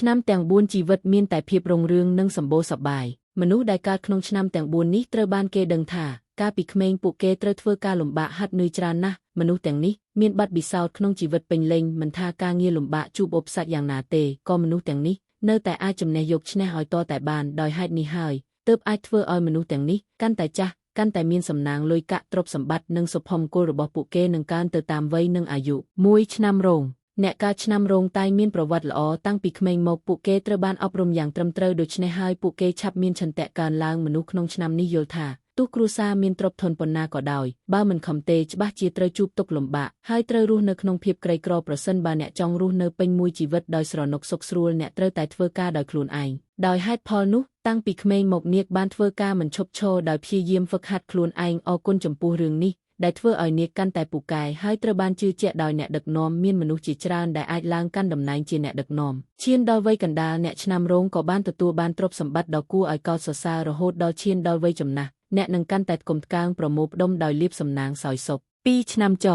ឆ្នាំទាំង4ជីវិតមានតែភាពរុងរឿងនិងសម្បូរសប្បាយមនុស្សដែលកើតក្នុងឆ្នាំទាំង4នេះត្រូវបានគេដឹងថាកាលពីក្មេងពួកគេត្រូវធ្វើការលំបាកហាត់នឿយច្រើនណាស់មនុស្សទាំងនេះមានបទពិសោធន៍ក្នុងជីវិតពេញលេញមិនថាការងារលំបាកជួបឧបសគ្គយ៉ាងណាទេក៏មនុស្សទាំងនេះនៅតែអាចជំនះយកឈ្នះឲ្យតតែបានដោយហេតុនេះហើយទើបអាចធ្វើឲ្យមនុស្សទាំងនេះកាន់តែចាស់កាន់តែមានសំណាងលុយកាក់ទ្រព្យសម្បត្តិនិងសុភមង្គលរបស់ពួកគេនឹងកើនទៅតាមវ័យនិងអាយុ1ឆ្នាំរោងអ្នកកើតឆ្នាំរោងតែងមានប្រវត្តិល្អតាំងពីក្មេងមកពួកគេត្រូវបានអប់រំយ៉ាងត្រឹមត្រូវដូច្នេះហើយពួកគេឆាប់មានឆន្ទៈកើនឡើងមនុស្សក្នុងឆ្នាំនេះយល់ថាទោះគ្រួសារមានទ្រព្យធនប៉ុណ្ណាក៏ដោយបើមិនខំទេច្បាស់ជាត្រូវជួបទុក្ខលំបាកហើយត្រូវរស់នៅក្នុងភាពក្រីក្រប្រសិនបើអ្នកចង់រស់នៅពេញមួយជីវិតដោយស្រណុកសុខស្រួលអ្នកត្រូវតែធ្វើការដោយខ្លួនឯងដោយហេតុផលនោះតាំងពីក្មេងមកនាគបានធ្វើការមិនឈប់ឈរដោយព្យាយាមហ្វឹកហាត់ខ្លួនឯងអរគុណចំពោះរឿងនេះដែលធ្វើឲ្យនាគកាន់តែពូកែហើយត្រូវបានជឿជាក់ដោយអ្នកដឹកនាំមានមនុស្សជាច្រើនដែលអាចឡើងកាន់តំណែងជាអ្នកដឹកនាំឈានដល់វ័យកណ្ដាលអ្នកឆ្នាំរោងក៏បានទទួលបានទ្រព្យសម្បត្តិដ៏គួរឲ្យកោតសរសើររហូតដល់ឈានដល់វ័យចំណាស់អ្នកនឹងកាន់តែគុំថ្កើងប្រមូលផ្ដុំដោយលៀបសំណាងសោយសុខ2ឆ្នាំច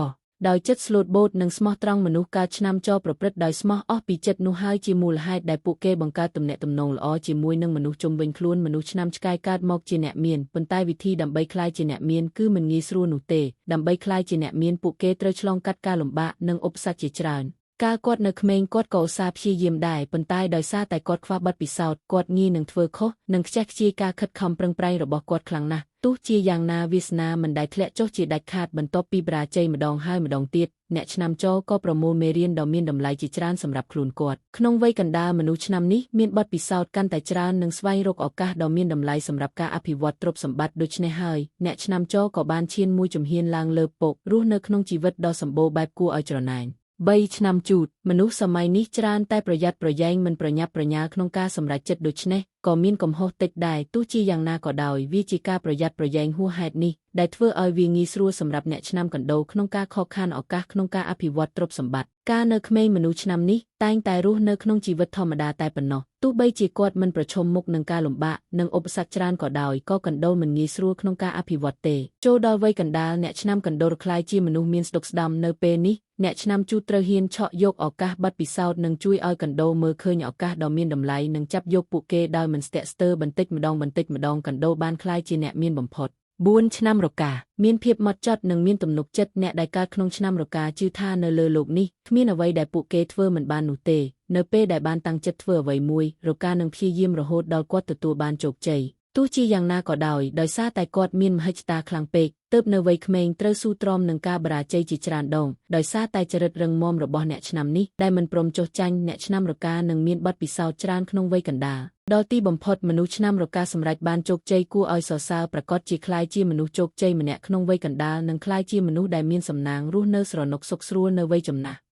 ដោយចិត្តស្លូតបូតនិងស្មោះត្រង់មនុស្សកើតឆ្នាំចប្រព្រឹត្តដោយស្មោះអស់ពីចិត្តនោះហើយជាមូលហេតុដែលពួកគេបង្កើតទំនាក់ទំនងល្អជាមួយនឹងមនុស្សជុំវិញខ្លួនមនុស្សឆ្នាំឆ្កែកើតមកជាអ្នកមានប៉ុន្តែវិធីដើម្បីក្លាយជាអ្នកមានគឺមិនងាយស្រួលនោះទេដើម្បីក្លាយជាអ្នកមានពួកគេត្រូវឆ្លងកាត់ការលំបាកនិងឧបសគ្គជាច្រើនកាលគាត់នៅក្មេងគាត់ក៏ឧស្សាហ៍ព្យាយាមដែរប៉ុន្តែដោយសារតែគាត់ខ្វះបទពិសោធន៍គាត់ងាយនឹងធ្វើខុសនិងខ្ជះខ្ជាយការខិតខំប្រឹងប្រែងរបស់គាត់ខ្លាំងណាស់ទោះជាយ៉ាងណាវាសនាមិនដែលធ្លាក់ចុះជាដាច់ខាតបន្ទាប់ពីបរាជ័យម្ដងហើយម្ដងទៀតអ្នកឆ្នាំចក៏ប្រមូលមេរៀនដ៏មានតម្លៃជាច្រើនសម្រាប់ខ្លួនគាត់ក្នុងវ័យកណ្ដាលមនុស្សឆ្នាំនេះមានបទពិសោធន៍កាន់តែច្រើននិងស្វែងរកឱកាសដ៏មានតម្លៃសម្រាប់ការអភិវឌ្ឍទ្រព្យសម្បត្តិដូច្នេះហើយអ្នកឆ្នាំចក៏បានឈានមួយជំហានឡើងលើពករស់នៅក្នុងជីវិតដ៏សម្បូរបែបគួរឲ្យច្រណែន3ឆ្នាំជូតមនុស្សសម័យនេះច្រើនតែប្រយ័ត្នប្រយែងមិនប្រញាប់ប្រញាល់ក្នុងការសម្រេចចិត្តដូច្នេះក៏មានកំហុសតិចដែរទោះជាយ៉ាងណាក៏ដោយវាជាការប្រយ័ត្នប្រយែងហួសហេតុនេះដែលធ្វើឲ្យវាងាយស្រួលសម្រាប់អ្នកឆ្នាំកណ្ដូលក្នុងការខកខានឱកាសក្នុងការអភិវឌ្ឍទ្រព្យសម្បត្តិការនៅក្មេងមនុស្សឆ្នាំនេះតែងតែរស់នៅក្នុងជីវិតធម្មតាតែប៉ុណ្ណោះទោះបីជាគាត់មិនប្រឈមមុខនឹងការលំបាកនិងឧបសគ្គច្រើនក៏ដោយក៏កណ្ដូលមិនងាយស្រួលក្នុងការអភិវឌ្ឍទេចូលដល់វ័យកណ្ដាលអ្នកឆ្នាំកណ្ដូលក្លាយជាមនុស្សមានស្ដុកស្ដំនៅពេលនេះអ្នកឆ្នាំជូតត្រូវហ៊ានឆក់យកឱកាសបទពិសោធន៍និងជួយឲ្យកណ្ដូលមើលឃើញឱកាសដ៏មានតម្លៃនិងចាប់យកពួកគេដោយមិនស្ទាក់ស្ទើរបន្តិចម្ដងបន្តិចម្ដងកណ្ដូលបានក្លាយជាអ្នកមានបំផុត4ឆ្នាំរកាមានភាពម៉ត់ចត់និងមានទំនុកចិត្តអ្នកដែលកើតក្នុងឆ្នាំរកាជឿថានៅលើលោកនេះគ្មានអ្វីដែលពួកគេធ្វើមិនបាននោះទេនៅពេលដែលបានតាំងចិត្តធ្វើអ្វីមួយរកានឹងព្យាយាមរហូតដល់គាត់ទទួលបានជោគជ័យទោះជាយ៉ាងណាក៏ដោយដោយសារតែគាត់មានមហិច្ឆតាខ្លាំងពេកទើបនៅវ័យក្មេងត្រូវស៊ូទ្រាំនឹងការបរាជ័យជាច្រើនដងដោយសារតែចរិតរឹងមាំរបស់អ្នកឆ្នាំនេះដែលមិនព្រមចុះចាញ់អ្នកឆ្នាំរកានឹងមានបទពិសោធន៍ច្រើនក្នុងវ័យកណ្ដាលដល់ទីបំផុតមនុស្សឆ្នាំរកាសម្រេចបានជោគជ័យគួរឲ្យសរសើរប្រាកដជាក្លាយជាមនុស្សជោគជ័យម្នាក់ក្នុងវ័យកណ្ដាលនិងក្លាយជាមនុស្សដែលមានសំណាងរស់នៅស្រណុកសុខស្រួលនៅវ័យចំណាស់។